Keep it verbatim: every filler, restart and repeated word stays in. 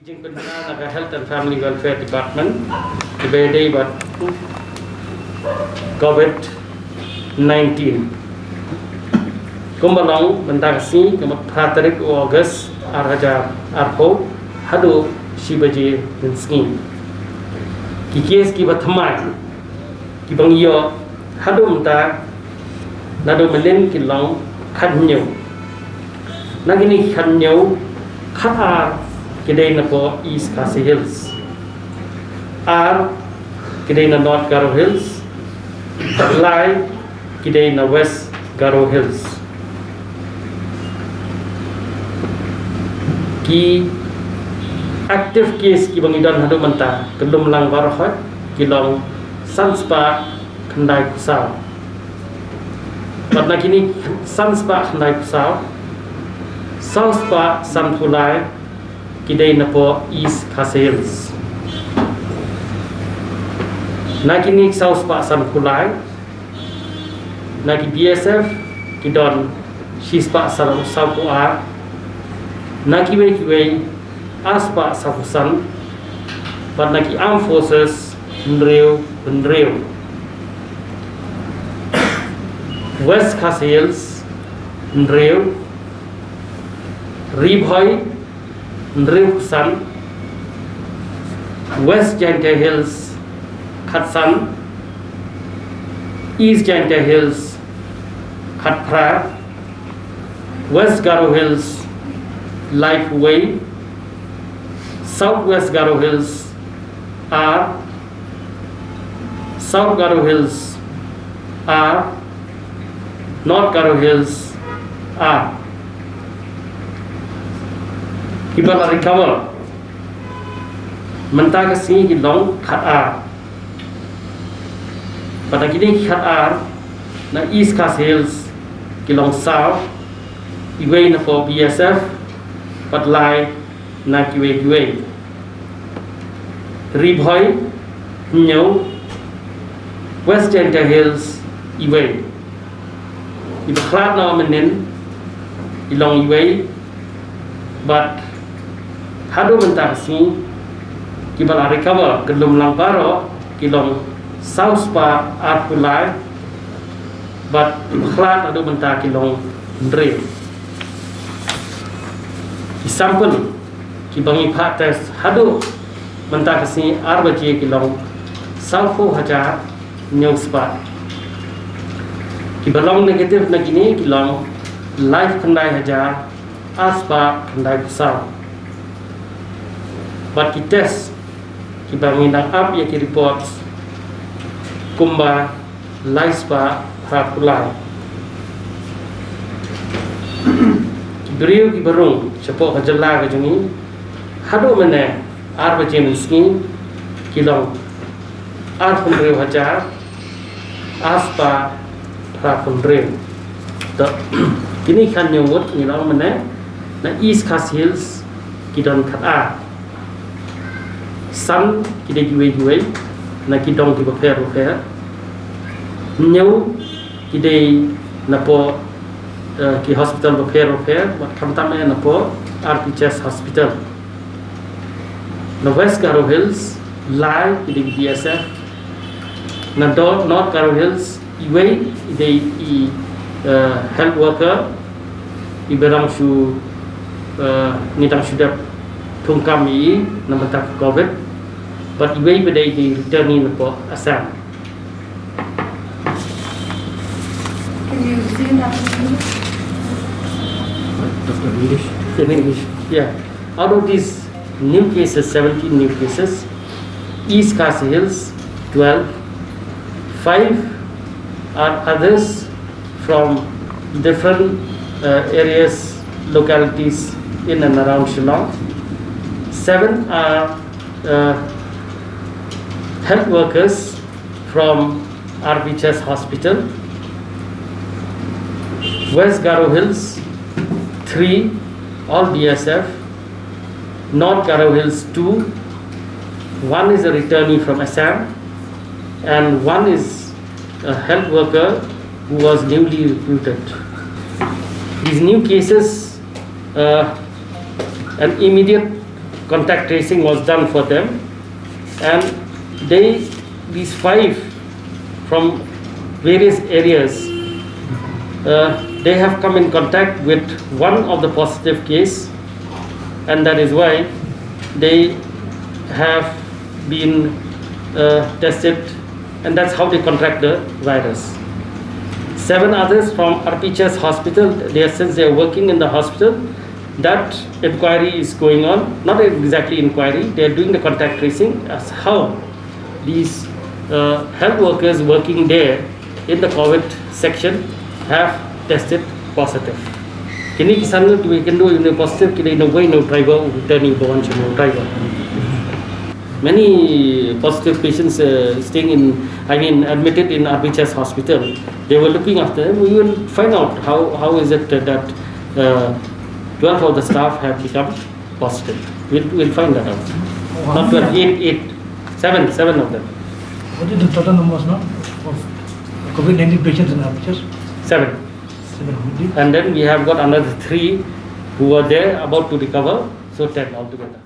Jingpynbna na ka Health and Family Welfare Department kiba ïadei bad COVID nineteen. Kumba long mynta ka sngi, ka mut phra tarik u August ar hajar arphew, haduh shi baje mynsngi. Ki case kiba thymmai kiba ngi ïoh haduh mynta, naduh mynnin ki long khathynñiew. Na kine khathynñiew, khatar ki dei na poh East Khasi Hills, ar ki dei na North Garo Hills, lai ki dei na West Garo Hills. Ki active case kiba ngi don haduh mynta, ka lum lang baroh hoi, ki long san spah khyndai phew saw. Bad na kine san spah khyndai phew saw, saw spah sanphew lai ki dei na poh East Khasi Hills. Na kine saw spah sanphew lai, na ki B S F ki don shi spah saw, sawphew ar, na kiwei kiwei ar spah sawphew san, bad na ki Armed Forces hynriew hynriew. West Khasi Hills hynriew, Ri Bhoi hynriew san, West Jaintia Hills khatsan, East Jaintia Hills khatphra, West Garo Hills laiphew wei, South West Garo Hills ar, South Garo Hills ar, North Garo Hills ar. Kiba la recover mynta ka sngi ki long khatar. Bad na kine khatar, na East Khasi Hills ki long saw, iwei na poh B S F, bad lai na kiwei kiwei. Ri Bhoi hynñiew, West Jaintia Hills iwei. Iba khlad na mynnin i long iwei, bad haduh mynta ka sngi kiba la recover, ka lum lang baroh, ki long saw spah arphew lai, bad iba khlad haduh mynta ki long hynriew. Ki sample kiba ngi phah test haduh mynta ka sngi ar baje ki long sawphew hajar hynñiew spah. Kiba long negative na kine ki long laiphew khyndai hajar ar spah khyndai phew saw. Bad ki test kiba ngi dang ap ïa ki reports kumba lai spah phra phew lai. Ki briew kiba rung shapoh ka jylla ka jong ngi haduh mynne ar baje mynsngi ki long arphew hynriew hajar ar spah phra phew hynriew. To, kine khathynñiew ngut ngi la ong mynne, na East Khasi Hills ki don khatar. San ki dei kiwei kiwei na ki dong kiba pher bapher. Hynñiew ki dei na poh, eh, ki hospital bapher bapher, bad khamtam eh na poh R P Chest Hospital. Na West Garo Hills, lai ki dei B S F. Na do-, North Garo Hills, iwei i dei i, eh, health worker iba dang shu, eh, ngi dang shu dep thungkam ïa i na bynta ka COVID. Bad iwei iba dei i returnee na poh Assam. Can you say that in English? Doctor English? In English, yeah. Out of these new cases, seventeen new cases, East Khasi Hills, twelve, five are others from different, uh, areas, localities in and around Shillong. Seven are, uh, health workers from R P Chest Hospital. West Garo Hills, three, all B S F. North Garo Hills, two. One is a returnee from Assam, and one is a health worker who was newly recruited. These new cases, uh, an immediate contact tracing was done for them, and they, these five from various areas, uh, they have come in contact with one of the positive case, and that is why they have been uh, tested, and that's how they contract the virus. Seven others from R P H S hospital, they are, since they are working in the hospital, that inquiry is going on, not exactly inquiry, they are doing the contact tracing as how these uh, health workers working there in the COVID section have tested positive. Kine ki san ngut ki ba ïakynduh ïa une u positive, ki dei na uwei na u driver, u turning ba wan sha u driver. Many positive patients uh, staying in, I mean, admitted in R P H S hospital. They were looking after them. We will find out how, how is it that uh, twelve of the staff have become positive. We'll, we'll find that out. Not twelve, eight, eight, seven, seven of them. What is the total numbers now of COVID nineteen patients in R P H S? Seven. Seven only. And then we have got another three who were there about to recover, so ten altogether.